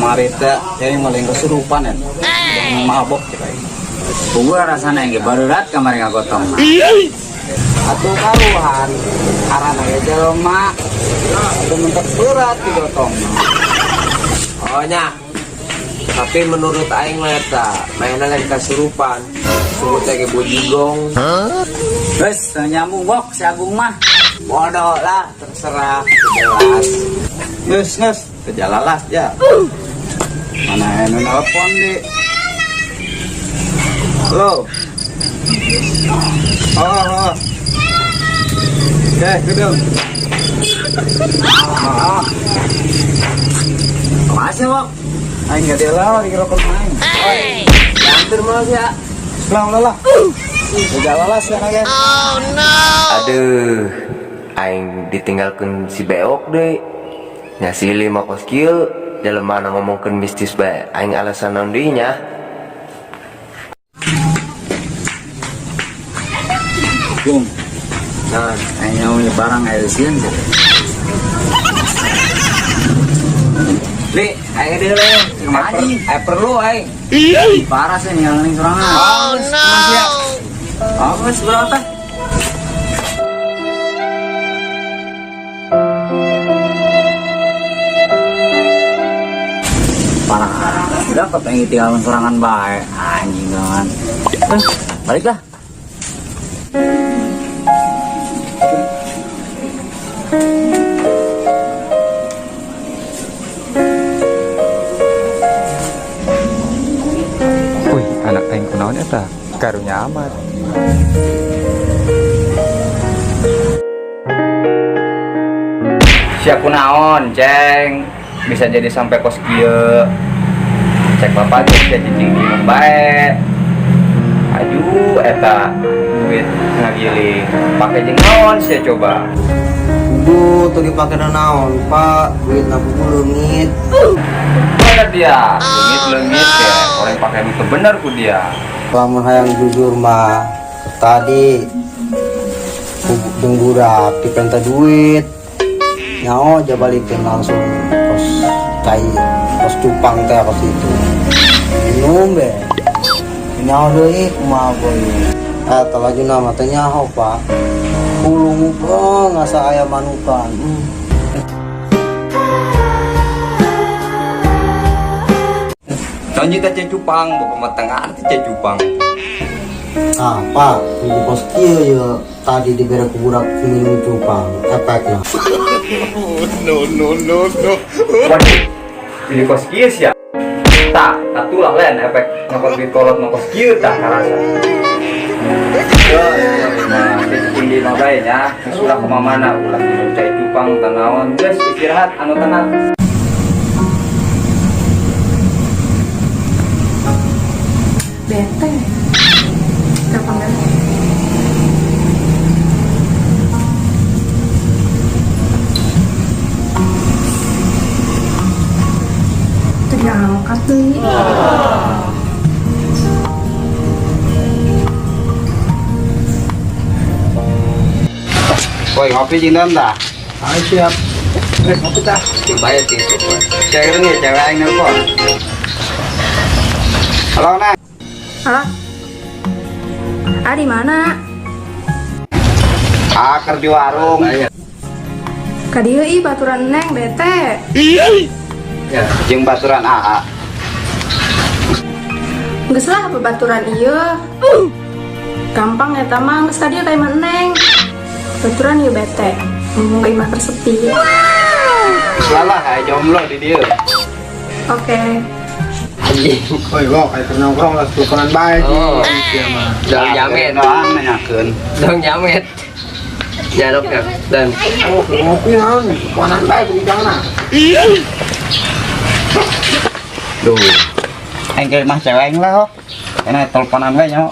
Kamari teh yang maling kesurupan ya. Mabok cek aing. Puguh rasana ge barurat kamari ngagotong mah. Atuh karuhan arana ge jelema. Atuh mentek berat digotong mah. Oh nya. Tapi menurut aing mah eta, mainna lain kasurupan. Sungguh teh ge bojigong. Geus teu nyambung bok si Agung mah. Bodoh lah, terserah. Jelas. Geus geus, teu jalalas ya. Mana anu nelpon di. Halo. Oh, oh. Oke, gedung. Ah, Kumaha sih bok? Aing gak dia lah di rokok main. Hampir mau ya. Lah, lah, lah. Teu jalalas ya guys. Aduh, aing ditinggalkan si beok deh. Nya si lima kos kieu, dalam mana ngomongkeun mistis bae. Aing alasan naon deui nya? Gung, Nah, aing nyaho barang aya sieun sih. Li, aing deui le. Kumaha, anjing? Aing perlu aing. Parah sih ninggalin sorangan. Oh no. Oh, geus berapa? Parah. Udah kepengen tinggalin sorangan bae. Anjing kan. Eh, baliklah. Wih, anak aing kunaon eta? Karunya amat. Sia kunaon, Ceng. Bisa jadi sampai kos kieu. Cek bapak ge bisa cicing di imah bae. Aduh, eta duit ngagiling. Pake jeung naon sia coba? Kudu tuh dipake naon, Pak. Duit buku leungit. Bener dia, leungit-leungit ya. Orang pakai duit bener ku dia. Lamun hayang jujur mah tadi jeung budak dipenta duit. Nyaho aja balikin langsung kos cai kos cupang teh kos itu. Minum be. Nyaho deui kumaha boy. Eh talajuna mah teh nyaho, Pak. Kulungu oh, ngasa aya manukan. Lanjut aja cupang, bapak mah tengah arti cai cupang. Ah, Pak, tunggu kos kieu ye tadi dibere ku budak minum cupang efekna. Waduh, ini kos kieu sia. Tah, atulah lain efek nyokot duit kolot nu kos kieu tah karasa. Yo, mah cicing di imah bae nya. Geus ulah kumaha-mana, ulah minum cai cupang tanaon. Geus istirahat anu tenang. Bete. Telepon kan? Tuh diangkat deh. Woi, ngopi jeung naon tah? Ayo siap. Ngopi tah. Coba ya sih. Cewek nih, cewek aing nelpon. Halo, Neng. Halo? Ah, di mana? Ah, keur di warung. Ka dieu ih baturan Neng bete. Ya, jeung baturan AA. Geus lah babaturan ieu. Gampang eta mah geus ka dieu ka imah Neng. Baturan ieu bete. Ngomong ka imah tersepi. Geus lah, aya jomblo di dieu. Oke. Oi, kok kayak nongkrong lah teleponan bae. Oh. Dong jamet, Doang nanyakeun. dong jamet. Nyarok ya, dan Oh, ngopi naon? Teleponan bae di sana. Duh. Aing ke imah cewek aing lah, oh. Enak teleponan we nya.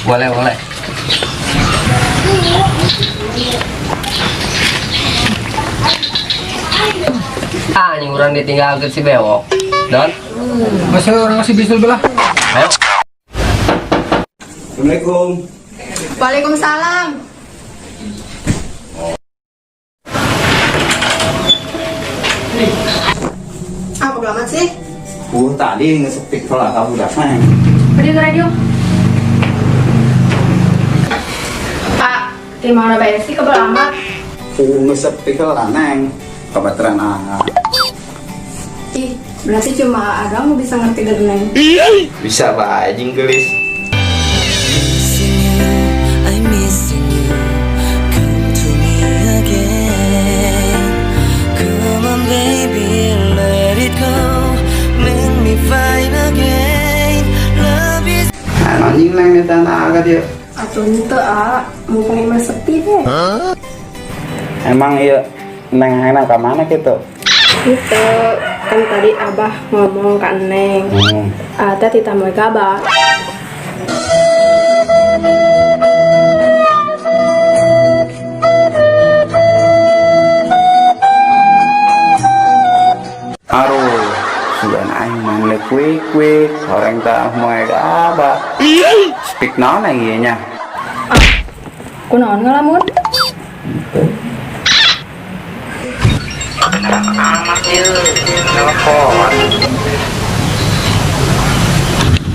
boleh boleh. Ah, anjing urang ditinggalkeun si bewok. Don, Masa orang masih bisul belah? ayo. Assalamualaikum. Waalaikumsalam. Apa amat sih? Tadi ngesepik lah ka budak mah. Beri ke radio. Pak, di mana bae sih kebel amat? Ngesepik lah neng. Kabaturan ah. Ih, berarti cuma Aa doang bisa ngerti dari neng. Bisa bae jeung geulis. Missing you, I'm missing you. Come to me again. Come on, baby, let it go. Make me fine again. Love is. Nah, anjing neng eta na ka dieu. Atuh henteu, A. Mumpung imah sepi deh. Emang iya neng hayang ka mana gitu? Gitu, kan tadi Abah ngomong ke Neng. Aa teh titah moe ka Abah. Aduh, sugan aing mah quick quick, horeng tah moe ka Abah. Speak naon lagi ieu nya? Kunaon ngalamun? Amat ieu telepon.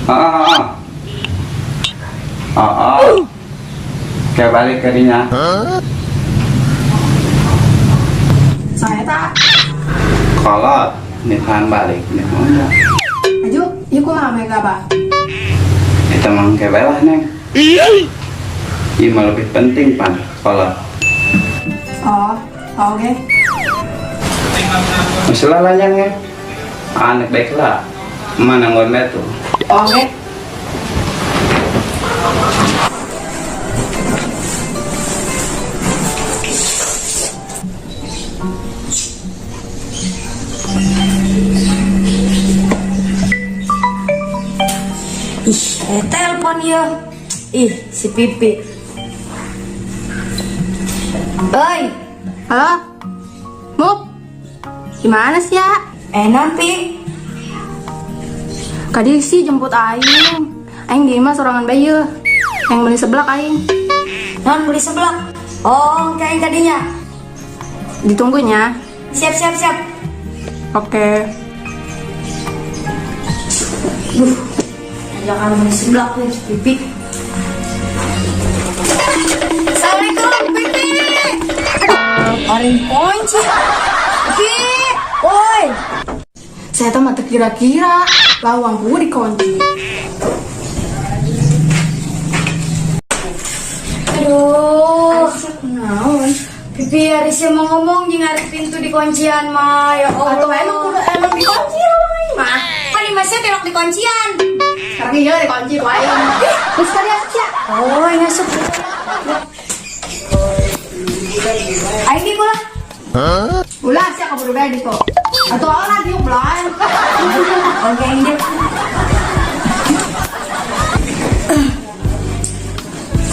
Ah, ah, ah. Ah. Kayak balik ke dinya. Saya tak. Kolot, nikahan balik nih nya. Aju, ieu kumaha moe ka Abah? Itu mah kayak lah neng. Iya mah lebih penting pan kolot. Oh, oke. Masalah lah ya. Anak baiklah. Mana ngomel tuh? Oke. Ih, telepon ya. Ih, si Pipi. Oi, Halo? Mup? Gimana sih ya? Non Pi. Kadi sih jemput aing. Aing di imah sorangan bae yeuh. Aing beli seblak aing. Non beli seblak. Oh, kayak tadinya. Ditunggunya. Siap, siap, siap. Oke. Duh, jangan beli seblak nih, si Pipi. Assalamualaikum, Pipi. Orang kunci. Pipi, woi. Saya tuh mata kira-kira lawang gua dikunci. Aduh. Naon? Pipi hari sih mau ngomong jeung ari pintu dikuncian mah ya Allah. Atau emang kudu emang dikunci lawang aing mah. Kan di masnya telok dikuncian. Sekarang iya dikunci ku aing. Terus tadi asup ya. Oh, ini asup. Aing di lah. Ulah sia kabur bae di kok. Atau orang diuk belah. Oke, ini dia.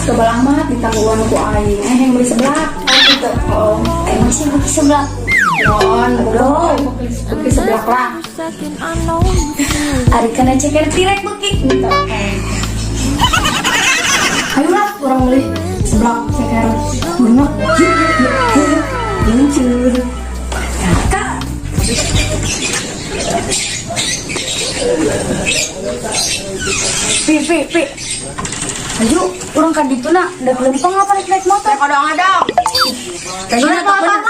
Kebal amat ditangguhan ku aing. Yang beli seblak. Oh, gitu. Oh, Emang sih beli seblak. non, belum. Beli seblak lah. Ari kana ceker tirek beuki. Ayolah, orang beli seblak ceker. Bener. Yuk, yuk, yuk, yuk. Luncur. Kak. Pi, pi, pi. Ayo, orang kan dituna, udah kelempeng apa naik naik motor? Kadang-kadang. Kayak motor lah.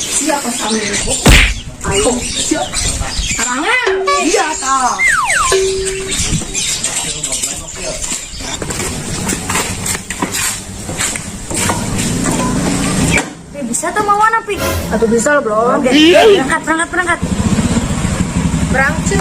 Siapa sama ini? Ayo, siap. Arangnya, iya toh. Pi, bisa tuh mau mana, Pi? Atau bisa lah, bro. Oke, berangkat, berangkat, berangkat. Berangkat.